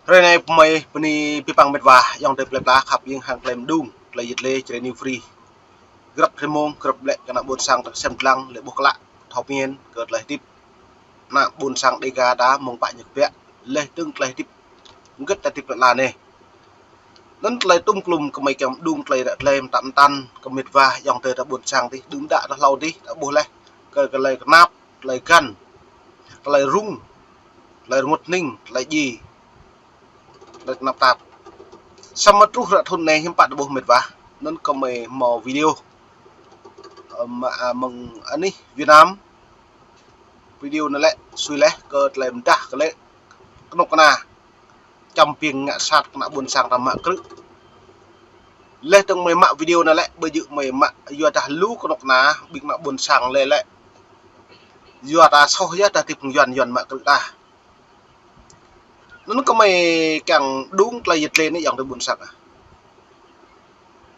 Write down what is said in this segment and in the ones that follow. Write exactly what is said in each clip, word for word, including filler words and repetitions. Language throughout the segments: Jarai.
Hrơi anai gơmơi bơni abih bang met wa ayŏng adơi plơi pla khăp hiam hăng tơlơi mơdung, tơlơi yit lê Jrai New Free. Grăp hrơi mông, grăp ƀlĕ kơ ană ƀôn sang ta sem lăng, lĕ ƀuh klă, thâo pơmĭn kơ tơlơi hơdip ană ƀôn sang Dêga ta mơ̆ng pă ñu kơ biă, lĕ tơ̆ng tơlơi hơdip hơget ta hơdip lĕ anai. Anŭn tơlơi tŭm klum gơmơi kiăng mơdung tơlơi ră tơlơi mơtam mơtăn kơ met wa ayŏng adơi ta ƀôn sang tih, đưm đă ta hlâo tih, ta ƀuh leh kơ tơlơi kơnap, tơlơi găn, tơlơi rŭng, tơlơi rơngot hning, tơlơi djai, tơlơi tơnap tap. Samơ̆ truh ră thŭn anai hiư̆m pă ta ƀuh met wa. Anŭn gơmơi hmâo video, ơ, mă, a, mơ̆ng anih Việt Nam. Video anŭn lĕ sui leh kơ tơlơi mơdah kơ lĕ kơnuk kơna čăm ƀing ngă sat kơ ană ƀôn sang ta mă krư̆. Leh dơ̆ng gơmơi mă video anŭn lĕ, ƀu djơ̆ gơmơi mă yua dah lu kơnuk kơna ƀing ană ƀôn sang lĕ lĕ yua ta soh yơh ta hơdip hăng Yuan, Yuan mă krư̆ ta. Anŭn gơmơi kiăng mơdung tơlơi yit lê anai ayŏng adơi ƀôn sang ah.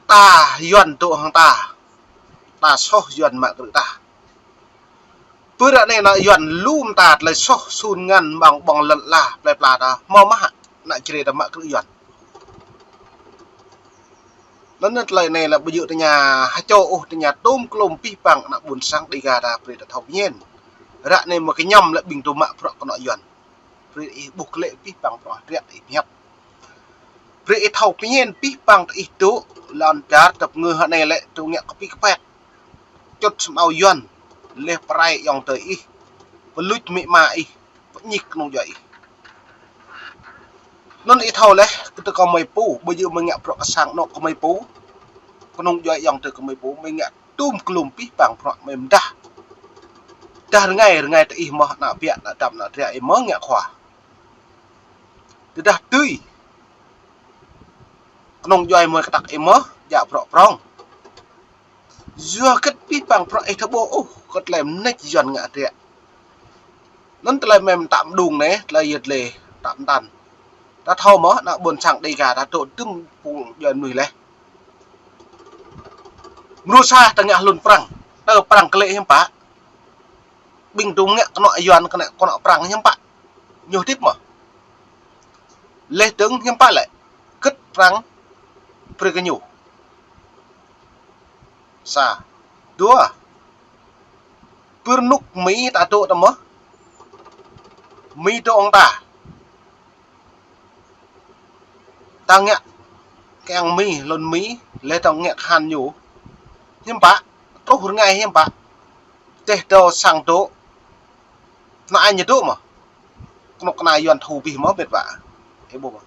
Ta Yuan dŏ hăng ta, ta soh Yuan mă krư̆ ta. Pơ ră anai ană Yuan lu mơta tơlơi soh sun ngăn ƀơ̆ng ƀơ̆ng lŏn ala plơi pla ta, hmâo mơ̆ hă ană Jrai ta mă krư̆ Yuan. Anŭn tơlơi anai lĕ ƀu djơ̆ tơña ha čô ôh, tơña tŭm klum abih bang ană ƀôn sang Dêga ta brơi ta thâo pơmĭn. Ră anai mơ̆ kơñăm lĕ ƀing ta mă bruă kơnuk Yuan. Brơi ih ƀuh kơ lĕ abih bang bruă hơdră ih pơhiăp. Brơi ih thâo pơmĭn abih bang ta ih dŏ lŏn čar ta pơngơ̆ hă anai lĕ ta ngă kơpĭ kơpĕt. Čŭt sơmao Yuan, leh pơrai ayŏng adơi ih, pơluč amĭ ama ih, pơñik kơnung djuai ih. Anŭn ih thâo leh, kơ tơ gơmơi pô, ƀu djơ̆ gơmơi ngă bruă kơ sang anŏ gơmơi pô, kơnung djuai ayŏng adơi gơmơi pô, gơmơi ngă tŭm klum abih bang bruă gơmơi mơdah. Dah rơngai, rơngai ta ih mơ̆ ană biă, ană dăm, ană dra ih mơ̆ ngă khua. Tơdah tui, kơnung djuai gơmơi kơtăk ih mơ̆ djă bruă prŏng. Yua hơget abih bang bruă ih ta ƀuh ôh kơ tơlơi mơneč Yuan ngă hơdră. Anŭn tơlơi mơ̆ ta mơdung anai, tơlơi yit lê ta mơtăn. Ta thâo mơ̆ ană ƀôn sang Dêga ta dŏ tŭm pul Yuan mơnuih leh. Mrô sa ta ngă hlŭn prăng, tơ prăng kơ lĕ hiư̆m pă. Ƀing ta ngă kơnuk Yuan, kơnuk, kơnuk prăng hiư̆m pă ñu hơdip mơ̆. Leh dơ̆ng hiư̆m pă lĕ, hơget prăng brơi kơ ñu. Sa. Dua. Pơ rơnuk Mi ta dŏ ta mơ̆. Mi dŏ hăng ta. Ta ngă kiăng Mi, lŏn Mi, leh ta ngă khan ñu. Hiư̆m pă, truh rơngai hiư̆m pă. Teh dŏ sang dŏ. Anai ñu dŏ mơ̆. Kơnuk kơna Yuan thu abih mơ̆ met wa. Ih ƀuh mơ̆.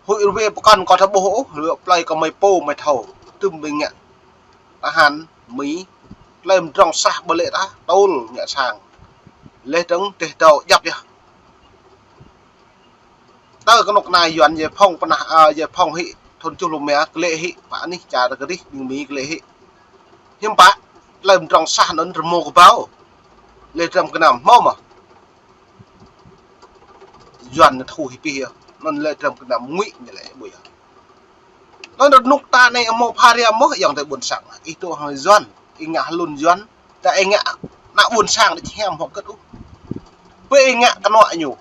Huĭ rơwe pơkŏn kơ ta ƀuh ôh, rơwe plơi kơ gơmơi pô gơmơi thâo. Tŭm ƀing ngă tahan Mi, tơlơi mơdrŏng sah ƀơi lĕ ta, tơl ngă sang. Leh dơ̆ng teh dŏ djăp yơh. Tơ kơnuk kơna Yuan giải phóng pơnah, a, giải phóng hĭ, thŭn tơjuh pluh rơma, kơ lĕ hĭ, pă anih čar kơ rih, ƀing Mi kơ lĕ hĭ. Hiư̆m pă, tơlơi mơdrŏng sah anŭn rơmô kơbao. Lĕ dram gơnam, hmâo mơ̆. Yuan anai thu hĭ pih yơh. Anŭn lĕ dram gơnam ngui ñu lĕ ƀu yơh. Anŭn rơnuk ta anai hmâo pha ria mơ̆ ayŏng adơi ƀôn sang. Ih dŏ hăng Yuan, ih ngă hlŭn Yuan. Ta ih ngă ană ƀôn sang đĭ hiam hŏk kơt ôh. Pơ ih ngă kơnuk ñu.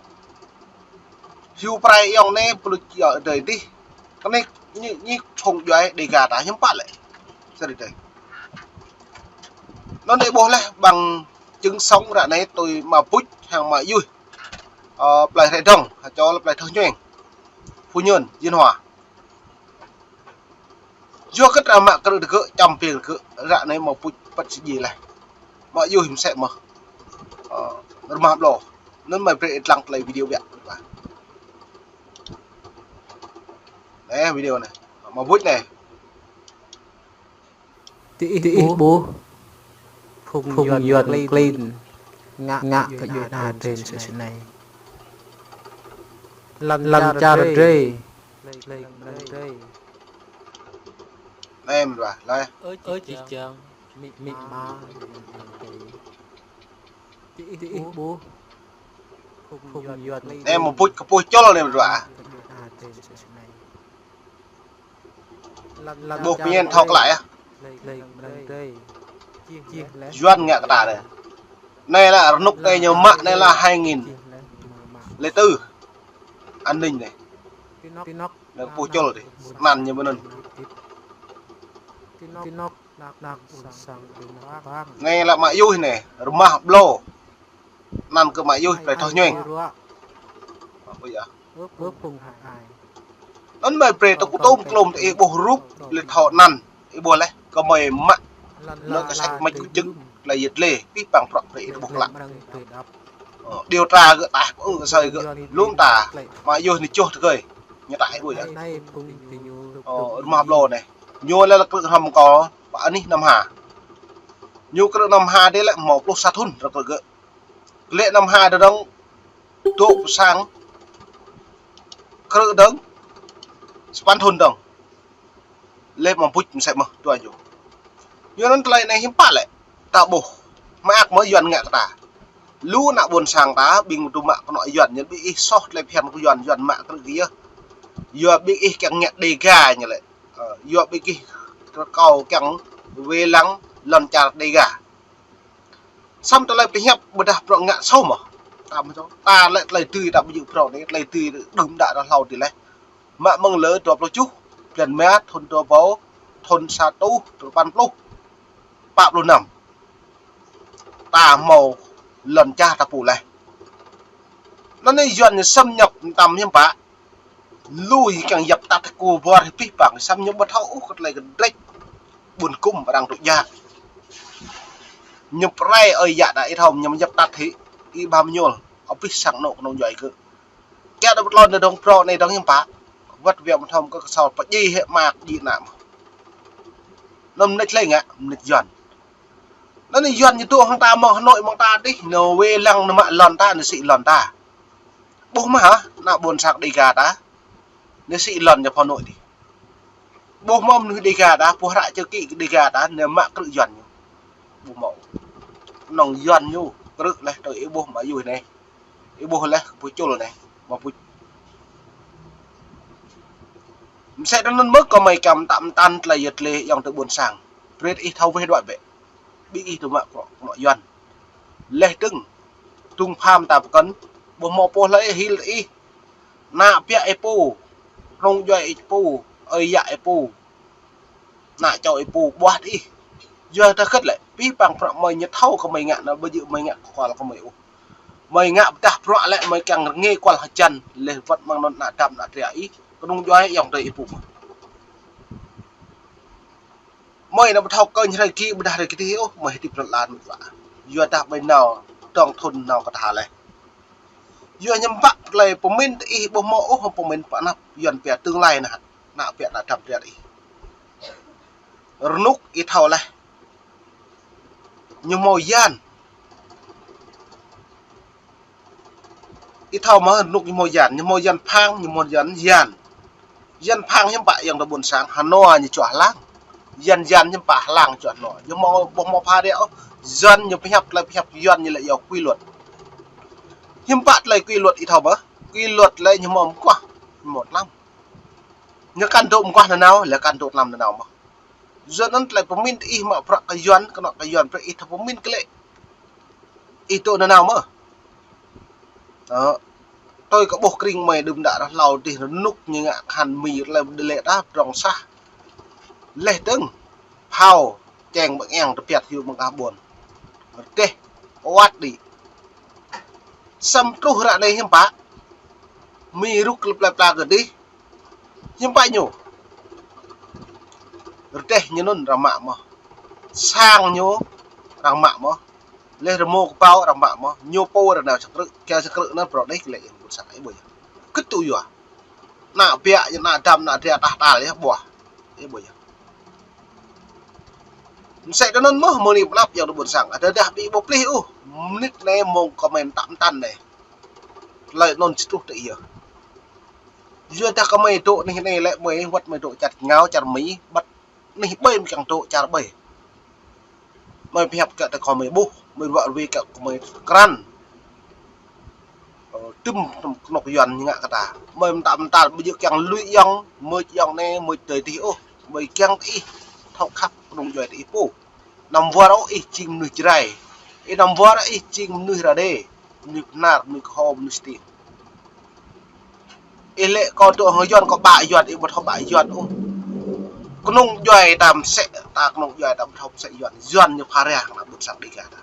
Hiu prai ayŏng anai pơluč ayŏng adơi dih. Kơnuk ñu, ñu phung djuai Dêga ta hiư̆m pă lĕ. Sơri dơi. Anŭn ih ƀuh leh bằng chứng sống ră anai tui ama Buč hăng ama Yuih. Ơ, plơi Hrĕ Dŏng, ha čô lĕ plơi Thơ Nhueng. Phu Nhơn, Yên Hòa. Yua hơget ta mă krư̆ tơ gơ̆, čăm ƀing tơ gơ̆, ră anai ama Buč păt sơdjai leh. Ama Yuih mơsĕ mơ̆. Ơ, rơmah ƀlŏ. Anŭn gơmơi brơi ih lăng tơlơi video biă. Anai video anai. Ama Buč anai. Ti ih ƀuh phung Yuan klin ngă kơ djuai ana drơi sơsơnai. Lŏn čar drơi. Anai met wa, lơi. Ơ či čang, amĭ ama. Ti ih ƀuh phung Yuan klin. Anai ama Buč kơpuih čŏl anai met wa. Ƀuh pơmĭn thâo klă yơh. Yuan ngă kơ ta anai. Anai lĕ rơnuk anai ñu mă anai lĕ hai nghìn lẻ tư. An ninh anai. Anai kơ pô čul dih. Anăn ñu mơ̆n anŭn. Anai lĕ mă yuih anai, rơmah ƀlô. Anăn kơ mă yuih plei Thoh Ñueng. Anŭn mơi brơi tơkŭ tôm klôm tơ ih ƀuh rup lĕ thâo anăn. Ih ƀuh leh, kơ mơi mă. Anŭn kơ săč mă kŭ čưng, tơlơi yơh lĕ, pih pang prŏk brơi ih ƀuh klă. Ơ, điều tra gơ̆ tah, ơ, kơ sơi gơ̆, lŭm ta, mă yuih anai čuh tơgơi. Ñu tah ih ƀuh yơh. Ơ, rơmah ƀlô anai. Ñu lĕ lĕ krư̆ hrŏm kâo, pă anih năm ha. Ñu krư̆ năm ha dih lĕ hmâo pluh sa thŭn rơkrư̆ gơ̆. Lĕ năm ha dơ̆ng, dŏ pơ sang, krư̆ dơ̆ng, sapăn thŭn dơ̆ng. Lĕ mă buč mơsĕ mơ̆, dua ñu. Yua anŭn tơlơi anai hiư̆m pă lĕ, ta ƀuh, mơak mơ̆ Yuan ngă kơ ta. Lu ană ƀôn sang ta, ƀing tŭ mă kơnŏ Yuan, ñu ƀing ih soh tơlơi phiăn kơ Yuan, Yuan mă krư̆ kơ yơh. Yua ƀing ih kiăng ngă Đêga ñu lĕ. Ơ, yua ƀing ih rơkâo kiăng wai lăng lŏn čar Đêga. Samơ̆ tơlơi pơhiăp ƀôdah prŏng ngă sâu mơ̆. Ta mơ̆ sâu. Ta lĕ tơlơi tui ta ƀu djơ̆ prŏng anai, tơlơi tui đưm đă ră hlâo dih leh. Mă mơ̆ng lơ dua pluh tơjuh, blan Mă, thŭn dua rơbâo, thŭn sa rơtuh, dua rơpăn pluh, pă pluh năm. Ta hmâo lŏn čar ta pô leh. Anŭn anai Yuan ñu xâm nhập mơtam hiư̆m pă. Lu yơh kiăng djăp tăt kơ bor pih pang, samơ̆ ñu ƀu thâo ôh kơ tơlơi kơdrĕč ƀun kŭm arăng tŭ jak. Ñu pơrai ơi yă đa ih thâo ñu djăp tăt hĭ, ih ƀam ñul, abih sang anŏ kơnung djuai gơ̆. Kiăng đa ƀu tlôn đa dơ̆ng prŏ anai dơ̆ng hiư̆m pă, wơ̆t wĕ mơ̆ thâo kơ kơsol pơjing hĭ mă jing ană mơ̆. Anŭn mơneč lĕ ngă, mơneč Yuan. Anŭn anai Yuan ñu dŏ hăng ta mơ̆ng Hà Nội mơ̆ng ta dih, ñu wai lăng ñu mă lŏn ta, ñu sĭ lŏn ta. Ƀuh mơ̆ hă, ană ƀôn sang Đêga ta, ñu sĭ lŏn ñu pơ Hà Nội dih. Ƀuh mơ̆ mơnuih Đêga ta, ƀuh hră chữ ký Đêga ta, ñu mă krư̆ Yuan ñu. Ƀuh mơ̆. Kơnơ̆ng Yuan ñu krư̆ leh tơ ih ƀuh mă yuih anai. Ih ƀuh leh kơ pô čul anai. Mă pô. Mơsĕ anŭn mơ̆ kơ mơi kiăng mơtă mơtăn tơlơi yơh lĕ ayŏng adơi ƀôn sang. Brơi ih thâo weh đuaĭ bĕ. Ƀing ih tŭ mă kơnŏ, kơnŏ Yuan. Leh dơ̆ng, tŭng pham ta pơkŏn, ƀuh hmâo pô hlơi hil ih. Ană ƀiă ih pô, kơnung djuai ih pô, ơi yă ih pô. Ană čô ih pô ƀuăt ih. Yua ta kơ̆t lĕ, pih pang prŏk mơi ñu thâo kơ mơi ngă anŭn, ƀu djơ̆ mơi ngă kơ kual kơ mơi ôh. Mơi ngă ƀôdah prŏk lĕ mơi kiăng rơngiă kual hơjăn, leh wơ̆t mơ̆ng anŭn ană dăm ană dra ih, kơnung djuai ayŏng adơi ih pô mơ̆. Mơi anŭn ƀu thâo kơ ñu rai ki ƀôdah rai ki tih ôh, mơi hơdip lŏn lan mơ̆. Yua dah mơi nao, dŏng thŭn nao kơ tha leh. Yua hiư̆m pă tơlơi pơmĭn tơ ih ƀu hmâo ôh, pơmĭn pơ anăp Yuan pia tương lai anŭn. Ană ƀiă ană dăm dra ih. Rơnŭk ih thâo leh. Ñu hmâo yan. Ih thâo mơ̆ rơnŭk ñu hmâo yan, ñu hmâo yan phang, ñu hmâo yan yan. Yan phang hiư̆m pă ayŏng adơi ƀôn sang, hơnua ñu čuah hlang. Yan yan hiư̆m pă hlang čuah hơnua. Ñu hmâo, ƀu hmâo pha rĕ ôh, Yuan ñu pơhiăp tơlơi pơhiăp Yuan ñu lĕ yua quy luật. Hiư̆m pă tơlơi quy luật ih thâo mơ̆, quy luật lĕ ñu hmâo mơguah, hmâo tlam. Ñu kăn dŏ mơguah nanao, lĕ kăn dŏ tlam nanao mơ̆. Yua anŭn tơlơi pơmĭn tơ ih mă prăk kơ Yuan, kơnŏ kơ Yuan, prăk ih thâo pơmĭn kơ lĕ. Ih dŏ nanao mơ̆. Ơ, tui kơ ƀuh kring mơi đưm đă ră hlâo dih rơnŭk ñu ngă khan mi lĕ đe lĕ ta prŏng sah. Leh dơ̆ng, phao, čeng ƀơ̆ng eng tơpiăt hyu mơ̆ng kah ƀôn. Rơdêh, kuat đĭ. Săm truh ră anai hiư̆m pă. Mi rŭk lĕ plơi pla kơ dih. Hiư̆m pă ñu. Rơdêh ñu anŭn arăng mă mơ̆. Sang ñu arăng mă mơ̆. Leh rơmô kơpao arăng mă mơ̆. Ñu pô arăng nao čơkrư̆, kiăng čơkrư̆ anŭn prŏk anai kơ lĕ ƀôn sang ih ƀuh yơh. Kơ̆t tŭ yua. Ană ƀiă ñu ană dăm ană dra tah tal yơh ƀuh. Ih ƀuh yơh. Mơsĕ anŭn mơ̆ mơ̆ng anai pơnăp ayŏng adơi ƀôn sang. Dah dah ƀu plih ôh. Mơnit anai mơ̆ng kơ mơi mơtă mơtăn anai. Tơlơi anŭn či truh tơ ih yơh. Yua dah kơ mơi dŏ anih anai lĕ mơi wơ̆t mơi dŏ čar ngao čar mi, ƀăt anih ƀơi mơi kiăng dŏ čar ƀơi. Mơi pơhiăp kơ tơ kơ mơi ƀuh, mơi ruă ruai kơ mơi krăn. Ơ, tŭm, tŭm kơnuk Yuan ñu ngă kơ ta. Mơi mơtă mơtăn ƀu djơ̆ kiăng lui ayŏng, mơi ayŏng anai, mơi adơi dih ôh, mơi kiăng tơ ih, thâo khăp kơnung djuai tơ ih pô. Anăm wơr ôh ih jing mơnuih Jrai. Ih anăm wơr ôh ih jing mơnuih Rađê. Mơnuih Bahnar, mơnuih Kơho, mơnuih Stiêng. Ih lĕ kâo dŏ hăng Yuan, kâo ƀă Yuan, ih ƀu thâo ƀă Yuan ôh. Kơnung djuai ta mơsĕ, ta kơnung djuai ta ƀu thâo mơsĕ Yuan. Yuan ñu phara hăng ană ƀôn sang Dega ta.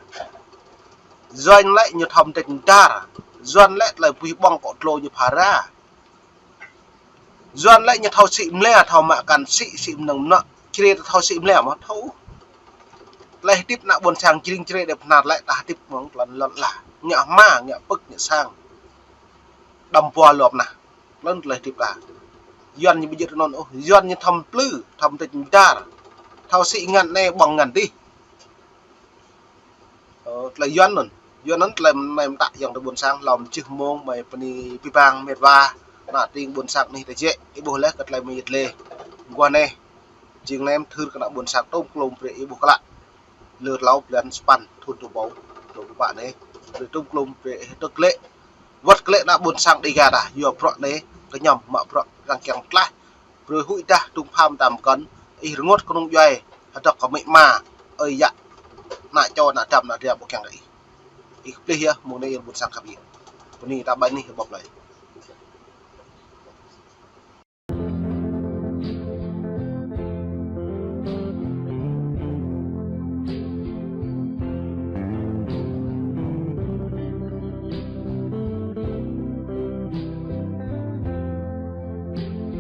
Yuan lĕ ñu thâo mơdĕč mơdar. Yuan lĕ tơlơi puih ƀơ̆ng akŏ tlô ñu phara. Yuan lĕ ñu thâo sĭ mlĕ, thâo mă kăn sĭ, sĭ mơnơ̆ng mơnă. Črê ta thâo sĭ mlĕ mơ̆ thâo. Tơlơi hơdip ană ƀôn sang jring črê đe pơhnar lĕ ta hơdip mơ̆ng tơlơi lŏn ala. Ngă hma, ngă pơ̆k, ngă sang. Đăm pua lŏm nah. Lŏn tơlơi hơdip ta. Yuan ñu ƀu djơ̆ tơ anŭn ôh, Yuan ñu thâo mplư, thâo mơdĕč mơdar. Thâo sĭ ngăn anai ƀơ̆ng ngăn adih. Ơ, tơlơi Yuan anŭn. Yuan anŭn tơlơi mơnai mơtă yŏng tơ ƀôn sang, lŏm čih mông, mơi pơni pibang, mĕt wa. Ană tring ƀôn sang anih ta jĕ, ih ƀuh leh kơ tơlơi mơi yit lê. Guah anai. Jing nem thưr kơ ană ƀôn sang tôm klôm brơi ih ƀuh klă. Lơ tlâo blan sapăn thun dua ƀâo dua pluh pă anai. Brơi tôm klôm brơi ih tơk lĕ. Wơ̆t kơ lĕ ană ƀôn sang Dega ta, yua bruă anai, kơ ñăm mă bruă răng kiăng tlaih. Brơi huĭ dah, tŭng pham tam kơn, ih rơngot kơnung djuai, hơdơ̆k kơ amĭ ama, ơi yă, ană čô, ană dăm, ană dra ƀu kiăng kơ ih. Ih plih yơh, mơ̆ng anai yơh ƀôn sang khăp ih. Bơni ta ƀai anih ƀơ̆p lơi.